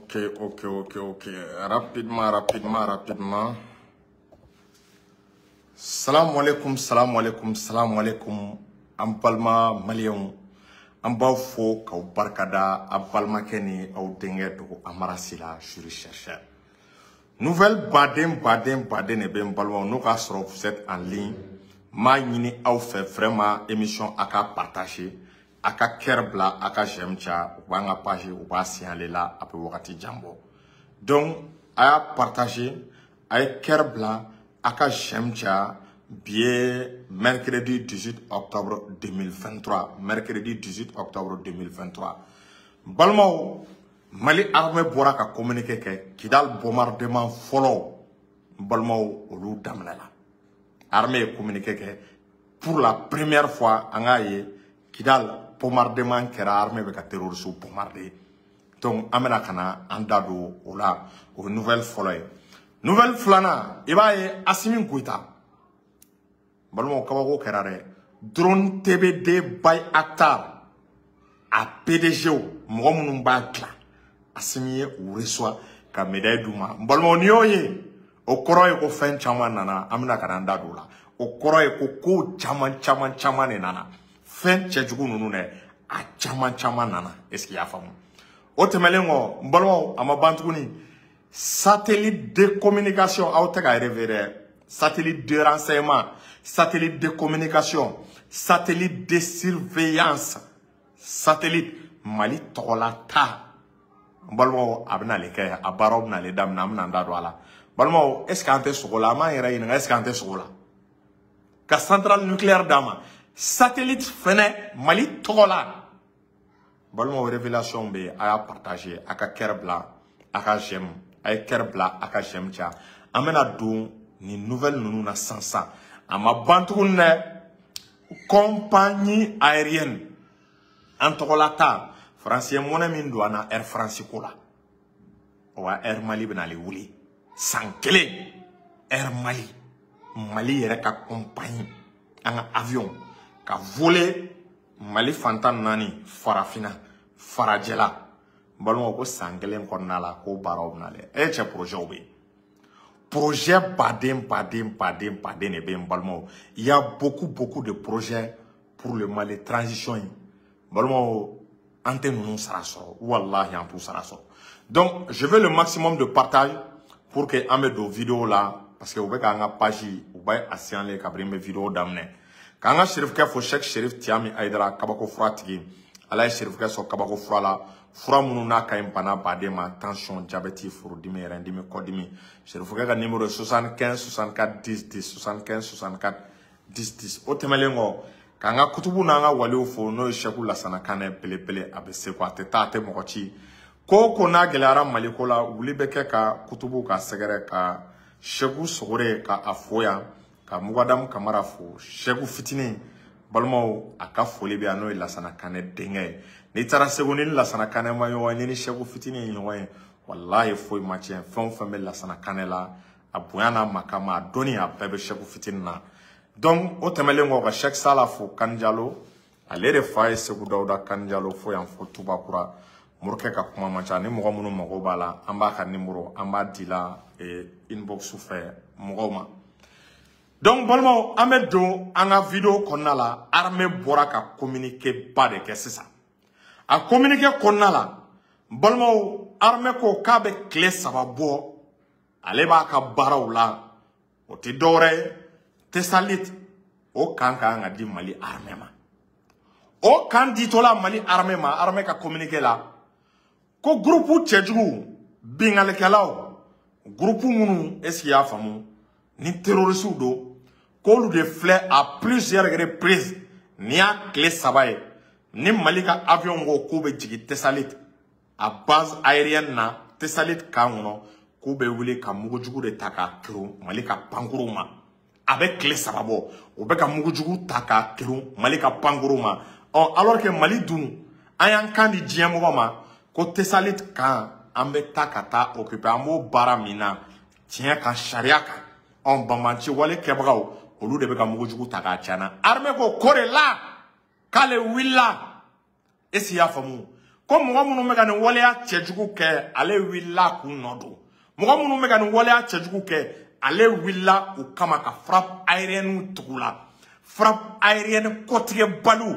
Ok. Rapidement, rapidement, rapidement. Salam alaikum, salam alaikum, salam alaikum. An balima maliyɛnw, an b'aw fo k'aw barikada a balimakɛ ni aw denkɛ Dogo Amara Sila, juriste chercheur. Nouvelle baden baden baden de bɛ n balimaw n'o k'a sɔrɔ vous êtes en ligne. N b'a ɲini aw fɛ vraiment émission a ka partager, a ka cœur bila, a ka j'aime caya. U b'an ka page, u b'a signaler la, a bɛ wagati jan bɔ. Donc a y'a partager, a ye cœur bila, a ka j'aime caya. Bi ye mercredi 18 octobre 2023, mercredi 18 octobre 2023. Balimaw, Mali armée bɔra ka communiqué kɛ. Kidal bombardement fɔlɔ, n balimaw, olu daminɛla. Armée ye communiqué kɛ pour la première fois, an k'a ye Kidal bombardement kɛra, armée bɛ ka terroriste bombarder. Donc an bɛna ka na an da don o la, o ye nouvelle fɔlɔ ye. Nouvelle filanan, i b'a ye Assimi Goïta, balimaw, kabako kɛra dɛ. Drone TBD Bayraktar, a PDG, mɔgɔ minnu b'a dilan, Assimi ye u reçoit ka médaille d'u ma. N balimaw, n'i y'o ye, o kɔrɔ ye ko fɛn caman nana. An bɛna ka na an da don o la. O kɔrɔ ye ko kow caman caman caman de nana. Fɛn cɛjugu ninnu dɛ, a caman caman nana. Est ce que i y'a faamu? O tɛmɛnen kɔ, n balimaw, a ma ban tuguni. Satellite de communication, aw tɛ ka rêver dɛ. Satellite de renseignement, satellite de communication, satellite de surveillance, satellite Mali tɔgɔla ta, n balimaw, a bɛna ale kɛ, a baaraw bɛna ale daminɛ. An bɛna an da don a la. Balimaw, est ce que an tɛ sogo la? An b'an yɛrɛ ɲininka, est ce que an tɛ sogo la ka centrale nucléaire d'a ma, satellite fɛnɛ Mali tɔgɔ la? Balimaw, révélation bɛ yen. A y'a partager, a ka cœur bila, a ka j'aime, a ye cœur bila, a ka j'aime caya. An bɛna don nin nouvelle ninnu na sisan sisan. A ma ban tuguni dɛ. Compagnie aérienne an tɔgɔla ta, Faransi ye mɔnɛ min don an na Air France ko la, wa Air Mali bɛna ale wuli san kelen. Air Mali, Mali yɛrɛ ka compagnie, an ka avion ka voler Mali fantan naani, farafinna, farajɛla. N balimaw, ko san kelen kɔnɔna la ko baaraw bɛna ale e cɛ. Projet bɛ yen, projet baden baden baden baden de bɛ yen. N balimaw, il y a beaucoup beaucoup de projets pour le Mali. Transition in, balimaw, an tɛ ninnu sara sɔrɔ, walahi, an t'u sara sɔrɔ. Donc je veux le maximum de partage pour que an bɛ don vidéo la, parce que u bɛ k'an ka page, u bɛ a signaler kabini n bɛ vidéo daminɛ. K'an ka serifukɛ fo, Cheikh Serif Tiami Ayidara, kabako fura tigi. Ala ye serifukɛ sɔn kabako fura la, fura minnu n'a ka ɲi bana baden ma: tension, diabète, furudimi, rɛndimi, kɔdimi. Serifukɛ ka numéro ye 75 64 10 10, 75 64 10 10. O tɛmɛnen kɔ, k'an ka kutubu n'an ka waliw fo, n'o ye Sɛku Lasana Kanɛ belebele. A bɛ se ko a tɛ taa, a tɛ mɔgɔ ci. Ko o ko n'a gɛlɛyara Mali ko la, wuli bɛ kɛ ka kutubu ka sɛgɛrɛ, ka Sɛku Sogore ka a fo yan, ka Mugadamu Kamara fo, Sɛku fitinin. Balimaw, a ka foli bɛ yan, n'o ye Lasana Kanɛ denkɛ ye. N'i taara Segu, ni Lasana Kanɛ ma ɲɔgɔn ye, ni Sɛku fitinin ye ɲɔgɔn ye, walahi, foyi ma tiɲɛ. Fɛn o fɛn bɛ Lasana Kanɛ la, a bonya n'a makama, a dɔnni, a bɛɛ bɛ Sɛku fitinin na. Donc o tɛmɛnen kɔ, ka Sɛki Sala fo, Kanijalo, ale de fa ye Segu Dawuda Kanijalo, fo yan fo Tubakura. Morikɛ ka kuma man ca. Ni mɔgɔ minnu mago b'a la, an b'a ka numéro, an b'a di la inbox fɛ mɔgɔw ma. Donc balimaw, an bɛ don an ka vidéo kɔnɔna la. Armée bɔra ka communiqué ba de kɛ sisan. A communiqué kɔnɔna la, balimaw, armée ko k'a bɛ tile 3 bɔ, ale b'a ka baaraw la. O tɛ dɔwɛrɛ ye, Tesalit, o kan ka kan ka di Mali armée ma. O kan ditɔla Mali armée ma, armée ka communiqué la, ko groupe cɛjugu bingalikɛlaw, groupe minnu, est ce que i y'a faamu, ni terroristes don, k'olu de filɛ à plusieurs reprises. N'i y'a tile 3 ye, ni Mali ka avion ko k'u bɛ jigin Tesalit a base aérienne na, Tesalit kan kɔnɔ, k'u bɛ wuli ka mugujugu de ta k'a kerun Mali ka pankurunw ma. A bɛ tile 3 bɔ, u bɛ ka mugujugu ta k'a kerun Mali ka pankurunw ma. Ɔ, alors que Mali dun, an y'an kan di diɲɛ mɔgɔ ma ko Tesalit kan, an bɛ taa ka taa occuper. An b'o baara min na tiɲɛ kan, sariya kan. Ɔ, banbanci wale kɛbagaw, olu de bɛ ka mugujugu ta k'a cɛn na. Armée ko de la k'ale wulila. Est ce que i y'a faamu? Ko mɔgɔ minnu bɛ ka nin waleya cɛjugu kɛ, ale wulila k'u nɔ don. Mɔgɔ minnu bɛ ka nin waleya cɛjugu kɛ, ale wulila u kama ka frappe aérienne tugu la. Frappe aérienne kɔtigɛbaliw.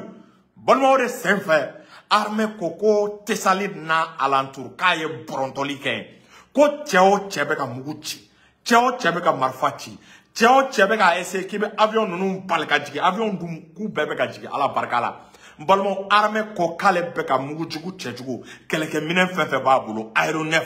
Balimaw de senfɛ, armée ko ko Tessalit n'a alentour k'a ye bɔrɔntɔli kɛ. Ko cɛ o cɛ bɛ ka mugu ci, cɛ o cɛ bɛ ka marifa ci, cɛ o cɛ bɛ ka essayer k'i bɛ avion ninnu bali ka jigin, avion dun k'u bɛɛ bɛ ka jigin Ala barika la. N balimaw, armée ko k'ale bɛ ka mugujugu cɛjugu kɛlɛkɛminɛn fɛn fɛn b'a bolo, aéronef,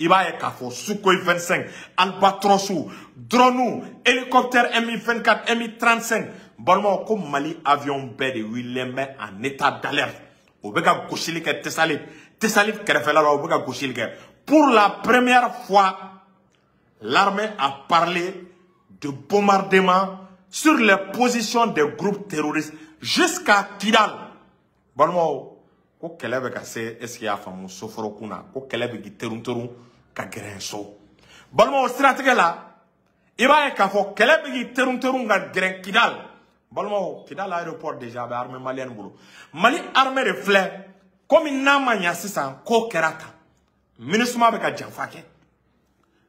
i b'a ye k'a fɔ Sukhoi 25, Albatros, drone, hélicoptère Mi-24, Mi-35. Balimaw, ko Mali avion bɛɛ de wulilen bɛ en état d'alerte. O bɛ ka gosili kɛ Tessalit, Tessalit kɛrɛfɛla la, o bɛ ka gosili kɛ. Pour la première fois, l'armée a parlé de bombardement sur les positions des groupes terroristes jusqu'à Kidal. Balimaw, ko kɛlɛ bɛ ka se, est ce que i y'a faamu, soforokun na, ko kɛlɛ bɛ k'i terun terun ka gɛrɛ so. Balimaw, siratigɛ la, i b'a ye k'a fɔ kɛlɛ bɛ k'i terun terun ka gɛrɛ Kidal. Balimaw, Kidal aéroport déjà a bɛ armée malienne bolo. Mali armée de filɛ, komi n'a ma ɲa sisan ko kɛra tan, MINUSMA bɛ ka janfa kɛ.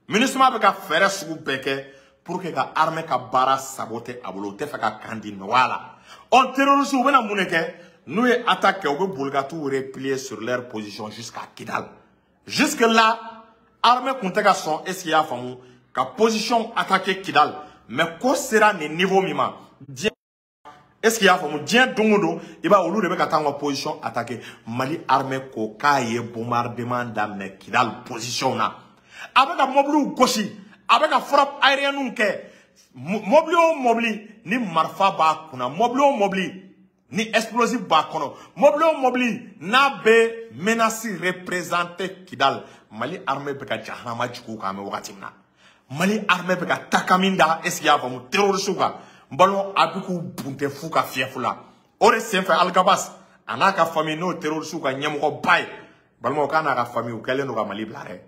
MINUSMA bɛ ka fɛɛrɛ sugu bɛɛ kɛ pour que ka armée ka baara saboter a bolo. U tɛ fɛ ka kan di nɔgɔya la. Ɔ, terroristes, u bɛna mun de kɛ? N'u ye attaque kɛ, u bɛ boli ka t'u replier sur leur position jusqu'à Kidal. Jusque là, armée kun tɛ ka sɔn, est ce que i y'a faamu, ka position attaquer Kidal. Mais ko sera nin niveau min ma, diɲɛ, est ce que i y'a faamu, diɲɛ don o don, i b'a ye olu de bɛ ka taa an ka position attaquer. Mali armée ko k'a ye bombardement daminɛ Kidal position na. A bɛ ka mobiliw gosi, a bɛ ka frappe aérienne kɛ. Mobili o mobili ni marifa b'a kunna, mobili o mobili ni explosif b'a kɔnɔ, mobili o mobili n'a bɛ menace représenter Kidal, Mali armée bɛ ka jahanama jigin u kan. An bɛ wagati min na, Mali armée bɛ ka taka min da, est ce que i y'a faamu, terroriste kan. N balimaw, a bɛ k'u bunte f'u ka fiyɛfu la. O de senfɛ, Alghabass a n'a ka famille, n'o terroriste ka ɲɛmɔgɔba ye, balimaw, k'a n'a ka famille, u kɛlen don ka Mali bila dɛ.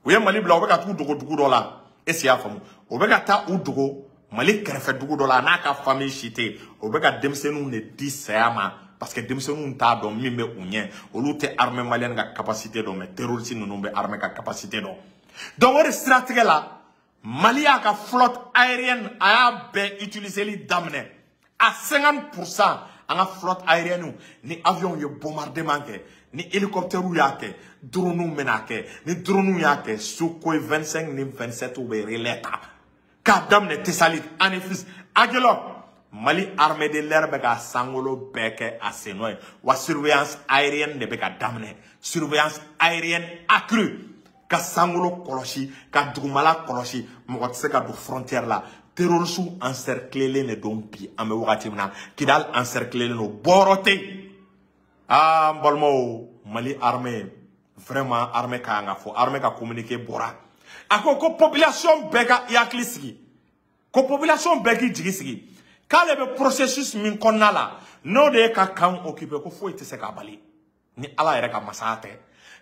U ye Mali bila, u bɛ ka t'u dogo dugu dɔ la. Est ce que i y'a faamu, u bɛ ka taa u dogo Mali kɛrɛfɛ dugu dɔ la. A n'a ka famille si tɛ yen. U bɛ ka denmisɛnninw de di saya ma, parce que denmisɛnninw t'a dɔn min bɛ u ɲɛ. Olu tɛ armée malienne ka capacité dɔn, mais terroriste ninnu bɛ armée ka capacité dɔn. Donc o de siratigɛ la, Mali y'a ka flotte aérienne, a y'a bɛɛ utiliseli daminɛ à 50%. An ka flotte aérienne ni avion ye bombardement kɛ, ni hélicoptère y'a kɛ, drone bɛna kɛ, ni drone y'a kɛ, Sukhoi 25 ni 27 bɛ relais ta k'a daminɛ Tessalit, Anefis, Aguelhok. Mali armée de l'air bɛ ka sankolo bɛɛ kɛ a sen nɔ ye. Wa surveillance aérienne de bɛ ka daminɛ, surveillance aérienne accrue, ka sankolo kɔlɔsi, ka dugumala kɔlɔsi. Mɔgɔ tɛ se ka don frontière la. Terroristes encerclelen de don bi. An bɛ wagati min na, Kidal encerclelen don, bɔyɔrɔ tɛ yen. Aa, n balimaw, Mali armée, vraiment, armée ka kan ka fɔ. Armée ka communiqué bɔra, a ko ko population bɛɛ ka i hakili sigi, ko population bɛɛ k'i jigi sigi, k'ale bɛ processus min kɔnɔna la, n'o de ye ka camp occuper, ko foyi tɛ se k'a bali ni Ala yɛrɛ ka masaya tɛ.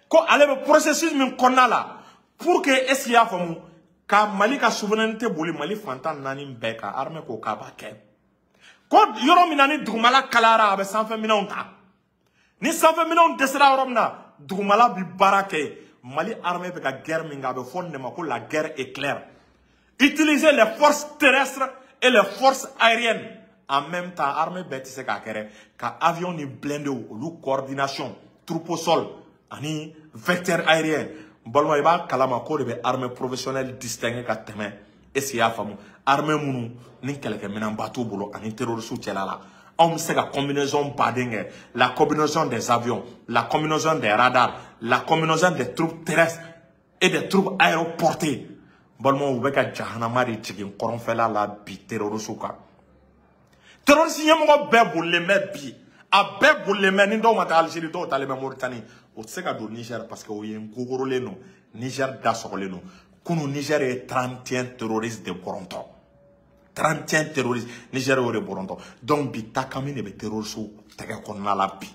Ko ale bɛ processus min kɔnɔna la pour que, est ce que i y'a faamu, ka Mali ka souveraineté boli Mali fantan naani bɛɛ kan, armée ko k'a b'a kɛ. Ko yɔrɔ min na ni dugumala kalayara, a bɛ sanfɛminɛnw ta. Ni sanfɛminɛnw dɛsɛra yɔrɔ min na, dugumala bi baara kɛ. Mali armée bɛ ka guerre min kɛ, a bɛ fɔ nin de ma ko la guerre éclair: utiliser les forces terrestres et les forces aériennes en même temps. Armée bɛɛ tɛ se k'a kɛ dɛ, ka avion ni blindé olu coordination, troupe au sol ani vecteur aérien. N balima, i b'a kalama k'o de bɛ armée professionnelle distinguer ka tɛmɛ, est ce que i y'a faamu, armée minnu ni kɛlɛkɛminɛnba t'u bolo ani terroristes cɛla la. Anw bɛ se ka combinaison baden kɛ: la combinaison des avions, la combinaison des radars, la combinaison des troupes terrestres et des troupes aéroportées. Balimaw, u bɛ ka jahanama de jigin kɔrɔnfɛla la bi terroristes kan. Terroriste ɲɛmɔgɔ bɛɛ bolilen bɛ bi, a bɛɛ bolilen bɛ. Ni dɔw ma taa Algérie, dɔw taalen bɛ Mauritanie. O tɛ se ka don Niger parce que o ye nkokorolen don, Niger da sɔgɔlen don. Kunun, Niger ye 31 terroristes de bɔrɔntɔ, 31 terroristes, Niger y'o de bɔrɔntɔ. Donc bi, takami de bɛ terroristes tɛgɛ kɔnɔna la bi,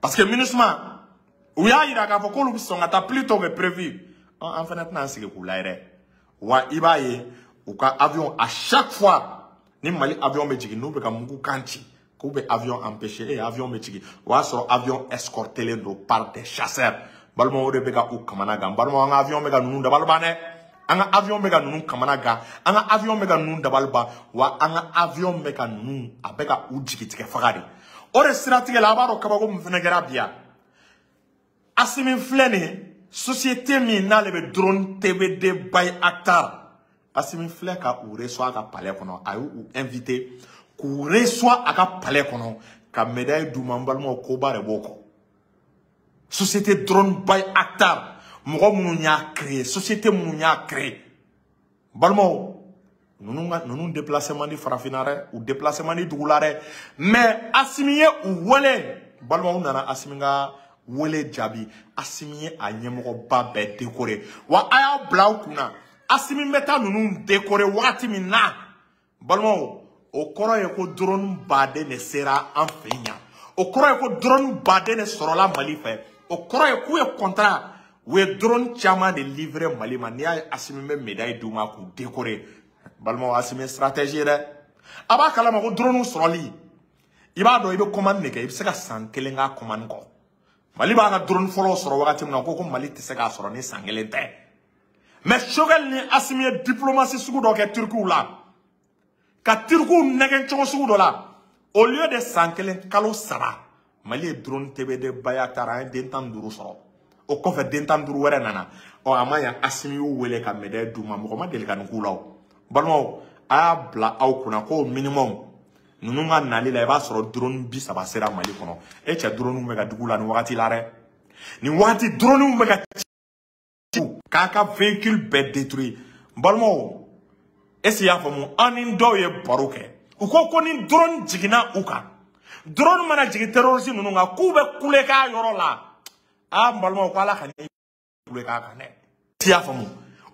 parce que MINUSMA, u y'a yira k'a fɔ k'olu bɛ sɔn ka taa plus tôt que prévu. An fana tɛna an sigi k'u lajɛ dɛ. Wa i b'a ye, u ka avion, à chaque fois ni Mali avion bɛ jigin, n'u bɛ ka mugu kan ci. K'u bɛ avion empêcher e avion bɛ jigin o y'a sɔrɔ avion escortelen don par des chasseurs. Balimaw o de bɛ ka u kamana gan. Balimaw an ka avion bɛ ka ninnu dabali ban dɛ. An ka avion bɛ ka ninnu kamana gan. An ka avion bɛ ka ninnu dabali ban. Wa an ka avion bɛ ka ninnu a bɛ ka u jigi tigɛ faga de. O de siratigɛ la a b'a dɔn kabako min fana kɛra bi yan. Assimi filɛ nin ye société min n'ale bɛ drone TBD Bayraktar. Assimi filɛ ka u reçoit a ka palais kɔnɔ. A y'u invité k'u reçoit a ka palais kɔnɔ ka médaille d'u ma. N balimaw koba de b'o kɔ. Société drone Bayraktar mɔgɔ minnu y'a créé, société minnu y'a créé, balimaw ninnu ka ninnu déplacé man di farafinna dɛ, u déplacé man di dugu la dɛ. Mais Assimi ye u wele, balimaw nana Assimi ka wele jaabi. Assimi ye a ɲɛmɔgɔba bɛɛ décoré. Wa a y'a bila aw kunna, Assimi bɛ taa ninnu décoré wagati min na, balimaw o kɔrɔ ye ko drone baden de sera an fɛ yan. O kɔrɔ ye ko drone baden de sɔrɔla Mali fɛ. O kɔrɔ ye k'u ye contrat, u ye drone caman de livrer Mali ma. N'i y'a ye Assimi bɛ médaille d'u ma k'u décorer, balimaw Assimi ye stratégie ye dɛ. A b'a kalama ko drone sɔrɔli, i b'a dɔn i bɛ commande de kɛ, i bɛ se ka san kelen k'a commande kɔ. Mali b'a ka drone fɔlɔ sɔrɔ wagati min na, ko Mali tɛ se k'a sɔrɔ ni san kelen tɛ. Mais Choguel ni Assimi ye diplomatie sugu dɔ kɛ Turkiw la, ka Turkiw nɛgɛn cogo sugu dɔ la. Au lieu de san kelen, kalo 3, Mali ye drone TBD Bayraktar, an ye den 15 sɔrɔ. O kɔfɛ den 15 wɛrɛ nana. Ɔ a ma ɲa, Assimi y'u wele ka médaille d'u ma. Mɔgɔ ma deli ka nin k'u la o. Balimaw, a y'a bila aw kunna ko minimum ninnu ka nali la, i b'a sɔrɔ drone 30 sera Mali kɔnɔ. E cɛ, drone bɛ ka dugu la nin wagati la dɛ. Nin wagati drone bɛ ka ci k'a ka véhicule bɛɛ détruit. Balimaw, est ce que i y'a faamu? An ni dɔw ye baro kɛ, u ko ni drone jiginna u kan, drone mana jigin terroriste ninnu kan, k'u bɛ kule k'a yɔrɔ la. Aa n balimaw, ko Ala ka ne kule k'a kan dɛ. I y'a faamu?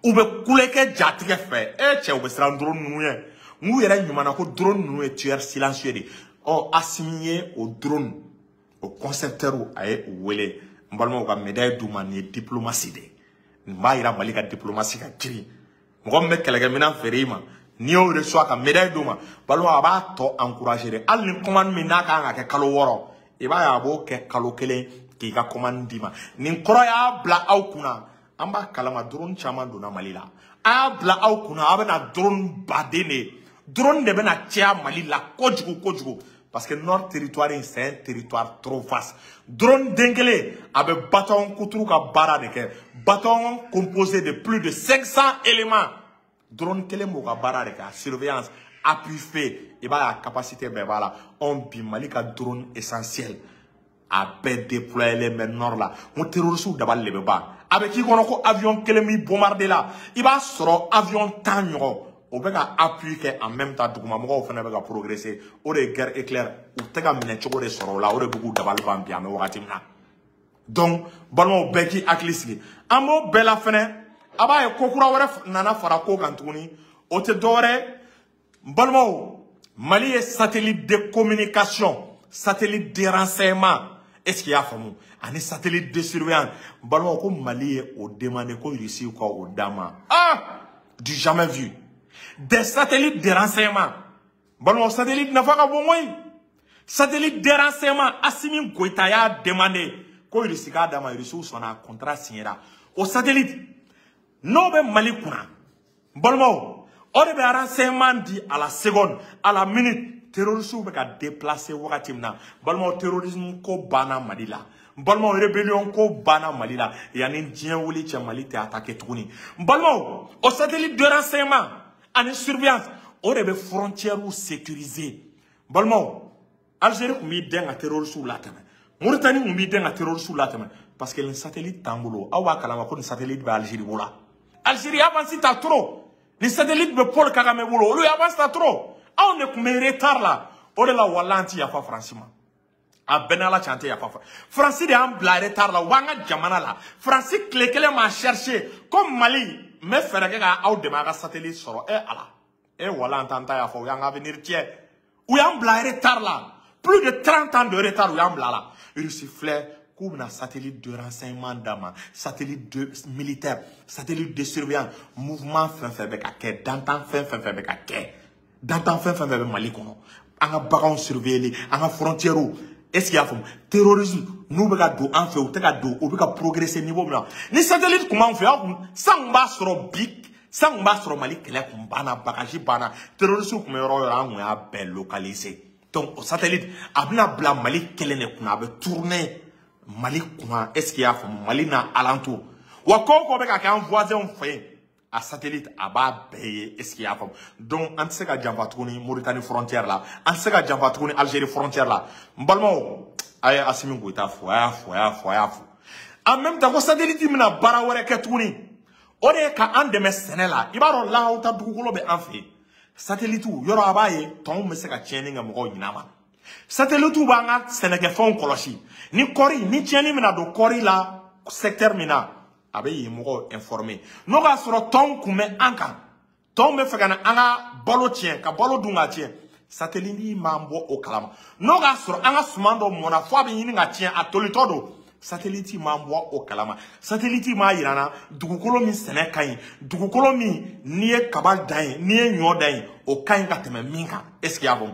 U bɛ kule kɛ jatigɛ fɛ. E cɛ, u bɛ siran drone ninnu ɲɛ. N k'u yɛrɛ ɲuman na ko drone ninnu ye tueur silencieux de. Ɔ Assimi ye o drone o concepteur, a ye u wele, n balimaw, ka médaille d'u ma. Nin ye diplomatie de ye. Nin b'a yira Mali ka diplomatie ka girin. Mɔgɔ min bɛ kɛlɛkɛminɛn feere i ma, n'i y'o reçoit ka médaille d'u ma, balimaw, a b'a tɔ encourager de. Hali ni commande min n'a kan ka kɛ kalo 6, i b'a ye a b'o kɛ kalo 1 k'i ka commande d'i ma. Nin kɔrɔ y'a bila aw kunna, an b'a kalama drone caman donna Mali la. A y'a bila aw kunna, a bɛna drone baden de ye. Drone de bɛna caya Mali la kojugu kojugu, parce que nord territoire in, c'est un territoire trop vaste. Drone den kelen a bɛ bataillon kuturu ka baara de kɛ, bataillon composé de plus de 500 éléments. Drone kelen b'o ka baara de kɛ, a surveillance, appui feu, i b'a ye a capacité bɛɛ b'a la. Ɔn bi Mali ka drone essentiel a bɛɛ déployé bɛ nord la. N ko terroriste dabali de bɛ ban. A bɛ k'i kɔnɔ ko avion kelen b'i bombarder la, i b'a sɔrɔ avion 10 ɲɔgɔn o bɛ ka appui kɛ en même temps. Dugumamɔgɔw fana bɛ ka progresser. O de ye guerre éclair, u tɛ ka minɛ cogo de sɔrɔ o la. O de bɛ k'u dabali ban bi an bɛ wagati min na. Donc balimaw, bɛɛ k'i hakili sigi. An b'o bɛɛ la fɛnɛ, a b'a ye ko kura wɛrɛ nana fara ko kan tuguni. O tɛ dɔwɛrɛ ye, n balimaw, Mali ye satellite de communication, satellite de renseignement, est ce que i y'a faamu, ani satellite de surveillance. N balimaw, ko Mali ye o demandé ko Russie ka o d'an ma. Ah, du jamais vu, des satellites de renseignement. Balimaw, satellite nafa ka bon koyi. Satellite de renseignement, Assimi Goïta y'a demandé ko Russie k'a d'a ma. Russie sɔnna, contrat signéra. O satellite n'o bɛ Mali kunna, n balimaw, o de bɛ renseignement di à la seconde, à la minute, terroristes bɛ ka déplacer wagati min na. Balimaw, terrorisme ko banna Mali la. N balimaw, rébellion ko banna Mali la. Yanni diɲɛ wuli cɛ, Mali tɛ attaquer tuguni. N balimaw, o satellite de renseignement ani surveillance, o de bɛ frontières sécuriser. Balimaw, Algérie tun b'i dɛn ka terroristes latɛmɛ, Mauritanie tun b'i dɛn ka terroristes latɛmɛ, parce que nin satellite t'an bolo. Aw b'a kalama ko nin satellite bɛ Algérie bolo. Algérie avance ta trop. Ni satellite bɛ Paul Kagame bolo, olu avance ta trop. Anw de tun bɛ retard la. O de la, walahi, an ti yafa Faransi ma. A bɛɛ n'Ala cɛ, an tɛ yafa. Faransi de y'an bila retard la. U b'an ka jamana la. Faransi tile kelen m'a chercher ko Mali n bɛ fɛɛrɛ kɛ ka aw dɛmɛ a ka satellite sɔrɔ. E Ala, e walahi, an t'an ta yafa. U y'an ka avenir tiɲɛ, u y'an bila retard la, plus de 30 ans de retard u y'an bila la. Russie filɛ k'u bɛna satellite de renseignement d'a ma, satellite de militaire, satellite de surveillance. Mouvement fɛn fɛn bɛ ka kɛ, dantan fɛn fɛn bɛ ka kɛ, dantan fɛn fɛn bɛ Mali kɔnɔ, an ka baganw surveiller, an ka frontières. Est-ce qu'il y a faamu? Terrorisme n'u bɛ ka don an fɛ, u tɛ ka don, u bɛ ka progresser niveau min na. Ni satellite kun b'an fɛ, aw kun san kun b'a sɔrɔ bi, san kun b'a sɔrɔ Mali kɛlɛ kun banna, bagaji banna, terroriste kun bɛ yɔrɔ o yɔrɔ, an kun y'a bɛɛ localiser. Donc o satellite a bɛna bila Mali kelen de kunna, a bɛ tourner Mali kunna. Est-ce qu'il y a faamu? Mali n'a alentour. Wa ko o ko bɛ ka kɛ an voisins fɛ yen, a satellite a b'a bɛɛ ye. Est-ce qu'il y a faamu? Donc an tɛ se ka janfa tuguni Mauritanie frontière la, an tɛ se ka janfa tuguni Algérie frontière la. N balimaw, a ye Assimi Goïta fo, a y'a fo, a y'a fo, a y'a fo. En même temps ko satellite bɛna baara wɛrɛ kɛ tuguni, o de ye ka an dɛmɛ sɛnɛ la. I b'a dɔn lahawuta dugukolo bɛ an fɛ yen, satellite yɔrɔ a b'a ye tɔnw bɛ se ka tiɲɛni kɛ mɔgɔw ɲin'a ma. Satellite b'an ka sɛnɛkɛfɛnw kɔlɔsi, ni kɔɔri ni tiɲɛni bɛna don kɔɔri la secteur min na, a bɛ yen mɔgɔw informer. N'o k'a sɔrɔ tɔnw kun bɛ an kan, tɔnw bɛ fɛ ka na an ka balo tiɲɛ, ka balo dun ka tiɲɛ, satellite m'an bɔ o kalama. N'o k'a sɔrɔ an ka suman dɔ mɔnna fo a bɛ ɲini ka tiɲɛ, a tolitɔ don, satellite m'an bɔ o kalama. Satellite m'a yira n na dugukolo min sɛnɛ ka ɲi, dugukolo min n'i ye kaba dan yen, n'i ye ɲɔ dan yen, o ka ɲi ka tɛmɛ min kan. Est-ce qu'il y a faamu?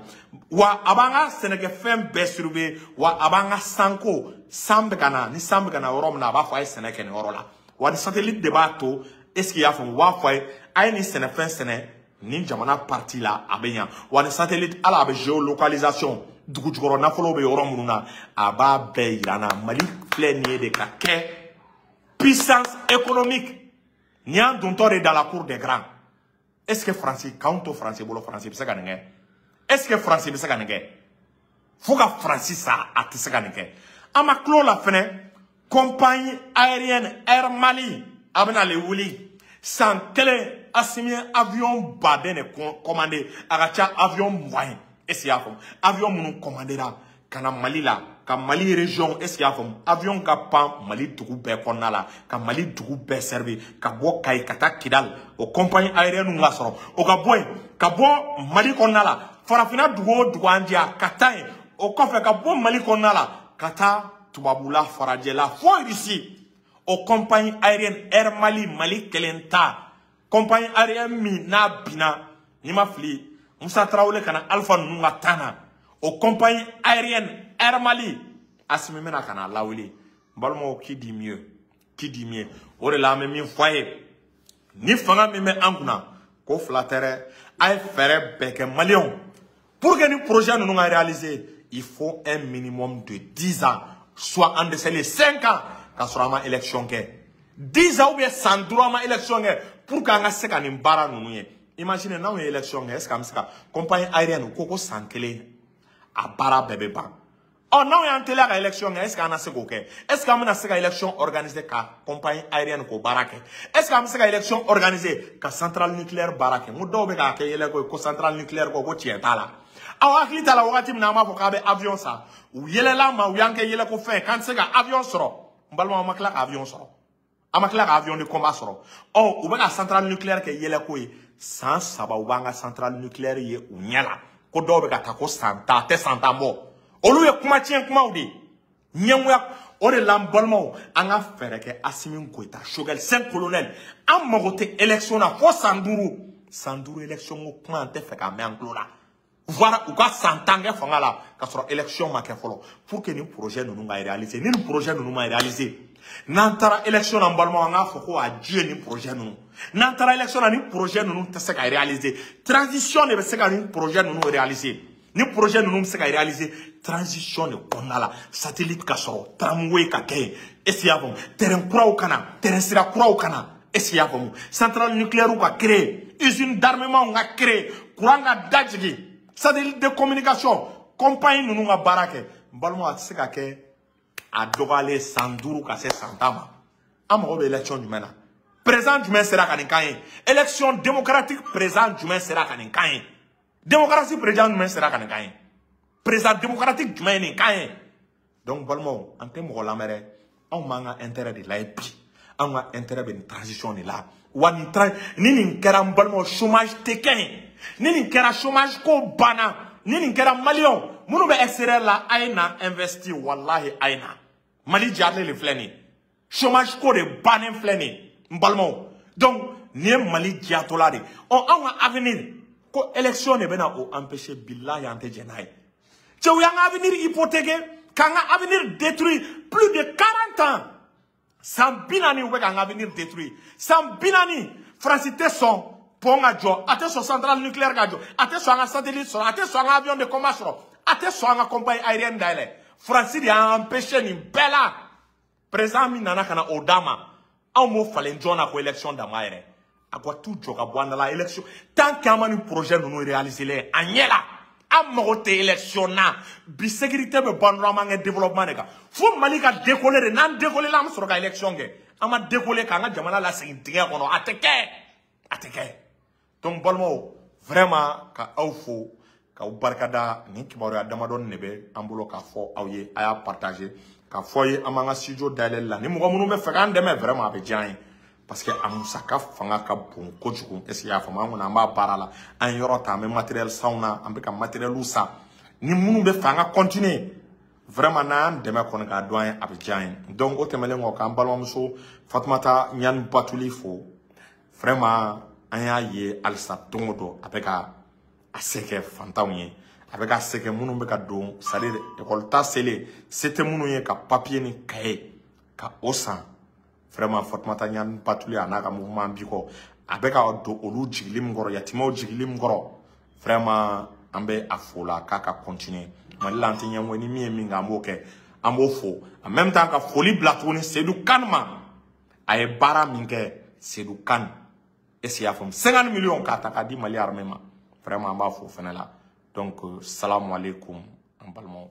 Wa a b'an ka sɛnɛkɛfɛn bɛɛ surveiller, wa a b'an ka sanko, san bɛ ka na, ni san bɛ ka na yɔrɔ min na, a b'a fɔ a ye sɛnɛ kɛ nin yɔrɔ la. Wa ni satellite de b'a to, est-ce qu'il y a faamu, u b'a fɔ a ye a ye nin sɛnɛfɛn sɛnɛ nin jamana parti la, a bɛ ɲa. Wa ni satellite hali a bɛ géolocalisation, dugu jukɔrɔ nafolo bɛ yɔrɔ minnu na, a b'a bɛɛ yira n na. Mali filɛ nin ye de ka kɛ puissance économique, nin y'an dontɔ de dans la cour des grands. Est-ce que Faransi k'anw to Faransi bolo, Faransi bɛ se ka nin kɛ? Est-ce que Faransi bɛ se ka nin kɛ? Fo ka Faransi sa, a tɛ se ka nin kɛ. An ma tulo la fɛnɛ, compagnie aérienne Air Mali a bɛna le wuli san kelen. Assimi avion baden de commandé, a ka ca avion 20 ye. Est-ce qu'il y'a faamu? Avion minnu commandera ka na Mali la, ka Mali région, est-ce qu'il y'a faamu, avion ka pan Mali dugu bɛɛ kɔnɔna la, ka Mali dugu bɛɛ servi, ka bɔ Kayi ka taa Kidal, o compagnie aérienne ka sɔrɔ o ka bɔ yen, ka bɔ Mali kɔnɔna la, farafinna dugu o dugu an diya ka taa yen. O kɔfɛ ka bɔ Mali kɔnɔna la ka taa tubabula, farajɛla, fo Russie, o compagnie aérienne Air Mali, Mali kelen ta compagnie aérienne min n'a binna, n'i ma fili Musa Tarawele ka na Alpha ninnu ka tan na, o compagnie aérienne Air Mali, Assimi bɛna ka na lawuli. N balimaw, qui dit mieux, qui dit mieux? O de la an bɛ min fɔ a ye, ni fanga min bɛ an kunna ko fila tɛ dɛ, a ye fɛɛrɛ bɛɛ kɛ maliyɛnw pour que ni projet ninnu ka réaliser, il faut un minimum de 10 ans, soit en dessous 5 ans, ka sɔrɔ an ma élection kɛ, 10 ans ou bien san 5 an ma élection kɛ, pour que an ka se ka nin baara ninnu ye. Imagine n'anw ye élection kɛ, est ce que an bɛ se ka compagnie aérienne, u ko ko san kelen a baara bɛɛ bɛ ban. Ɔ n'anw y'an teliya ka élection kɛ, est ce que an na se k'o kɛ? Est ce que an bɛna se ka élection organiser ka compagnie aérienne k'o baara kɛ? Est ce que an bɛ se ka élection organiser ka centrale nucléaire baara kɛ? N ko dɔw bɛ k'a kɛ yɛlɛko ye ko centrale nucléaire ko tiɲɛ t'a la. Aw hakili t'a la wagati min na an b'a fɔ k'a bɛ avion san, u yɛlɛla ma, u y'an kɛ yɛlɛko fɛn ye k'an tɛ se ka avion sɔrɔ. N balimaw, an ma tila ka avion sɔrɔ, an ma tila ka avion de combat sɔrɔ. Ɔ u bɛ ka centrale nucléaire kɛ yɛlɛko ye, san 3 u b'an ka centrale nucléaire ye u ɲɛ la, ko dɔw bɛ ka taa ko san 10 tɛ san 10 bɔ. Olu ye kuma tiɲɛ kumaw de ye, ɲɛngoya. O de la n balimaw, an ka fɛɛrɛ kɛ Assimi Goïta, Choguel 5 colonel, an mago tɛ élection na fo san 5, san 5 élection ko kuma an tɛ fɛ k'a mɛn an tulo la, voire u ka san 10 kɛ fanga la ka sɔrɔ élection ma kɛ fɔlɔ, pour que nin projet ninnu ka réaliser. Ni nin projet ninnu ma réaliser, n'an taara élection na, n balimaw, an k'a fɔ ko adieu nin projet ninnu. N'an taara élection na, nin projet ninnu tɛ se ka réaliser. Transition de bɛ se ka nin projet ninnu réaliser. Ni projet ninnu bɛ se ka réaliser transition de kɔnɔna la, satellite ka sɔrɔ, tramway ka kɛ yen, est ce que i y'a faamu, terrain kuraw ka na, terrain sira kuraw ka na, est ce que i y'a faamu, centrale nucléaire ka créer, usine d'armement ka créer, courant ka dajigin, satellite de communication, compagnie ninnu ka baara kɛ. N balimaw, a tɛ se ka kɛ a dɔgɔyalen san 5 ka se san 10 ma. An mago bɛ élection jumɛn na? Président jumɛn sera ka nin k'an ye? Élection démocratique, président jumɛn sera ka nin k'an ye? Démocratie, président jumɛn sera ka nin k'an ye? Président démocratique jumɛn ye nin k'an ye? Donc balimaw, an tɛ mɔgɔ lamɛn dɛ, anw b'an ka intérêt de la bi, anw ka intérêt bɛ nin transition de la. Wa nin ni nin kɛra, n balimaw, chômage tɛ kɛ yen. Ni nin kɛra, chômage ko banna. Ni nin kɛra, maliyɛnw minnu bɛ extérieur la, a ye na investir, walahi a ye na. Mali jalen de filɛ nin ye, chômage ko de bannen filɛ nin ye, n balimaw. Donc nin ye Mali diyatɔla de. Ɔ anw ka avenir Ko élection de bɛna o empêcher, billahi an tɛ jɛn n'a ye. Cɛw y'an ka avenir hypothéqué, k'an ka avenir détruit plus de 40 ans. San 40 u bɛ k'an ka avenir détruit. San 40 Faransi tɛ sɔn pont ka jɔ, a tɛ sɔn centrale nucléaire ka jɔ, a tɛ sɔn an ka satellite sɔrɔ, a tɛ sɔn an ka avion de combat sɔrɔ, a tɛ sɔn an ka compagnie aérienne dayɛlɛ. Faransi de y'an empêché nin bɛɛ la. Président min nana ka na o d'a ma, anw m'o falen joona ko élection dama yɛrɛ. A ko t'u jɔ ka bɔ an da la élection tant qu'an ma nin projet ninnu réaliser len a ɲɛ la, an mago tɛ élection na. Bi sécurité bɛ ban dɔrɔn, an b'an kɛ développement de kan. Fo Mali ka décoller de, n'an décoller la, an bɛ sɔrɔ ka élection kɛ. An ma décoller k'an ka jamana lasegin dingɛ kɔnɔ, a tɛ kɛ, a tɛ kɛ. Donc balimaw, vraiment ka aw fo k'aw barikada. Nin kibaruya damadɔni de bɛ an bolo k'a fɔ aw ye, a y'a partager k'a fɔ aw ye an b'an ka studio dayɛlɛli la. Ni mɔgɔ minnu bɛ fɛ k'an dɛmɛ, vraiment a bɛ diya an ye, parce que a musaka fanga ka bon kojugu. Est ce que i y'a faamu? An kɔni an b'a baara la, an ye yɔrɔ ta, an bɛ matériel sanw na, an bɛ ka matériel san. Ni minnu bɛ fɛ an ka continuer, vraiment n'an y'an dɛmɛ kɔni k'a dɔn an ye, a bɛ diya an ye. Donc o tɛmɛnen kɔ, k'an balimamuso Fatumata Ɲani Batuli fo. Vraiment an y'a ye halisa don o don a bɛ ka a se kɛ fantanw ye, a bɛ ka se kɛ minnu bɛ ka don, c'est à dire école ta selen se tɛ minnu ye, ka papier ni cahier ka o san. Vraiment Fatumata Ɲani Batuli a n'a ka mouvement bi kɔ, a bɛ ka don olu jigili min kɔrɔ, yatimɛw jigili min kɔrɔ, vraiment an bɛ a fo la k'a ka continuer. Mali la an tɛ ɲɛngo ni min ye min kɛ, an b'o kɛ, an b'o fo. En même temps ka foli bila tuguni Seydou Kane ma, a ye baara min kɛ Seydou Kane, est ce que i y'a faamu, 50 millions k'a ta k'a di Mali armée ma, vraiment an b'a fo fɛnɛ la. Donc salamu aleykum an balimaw.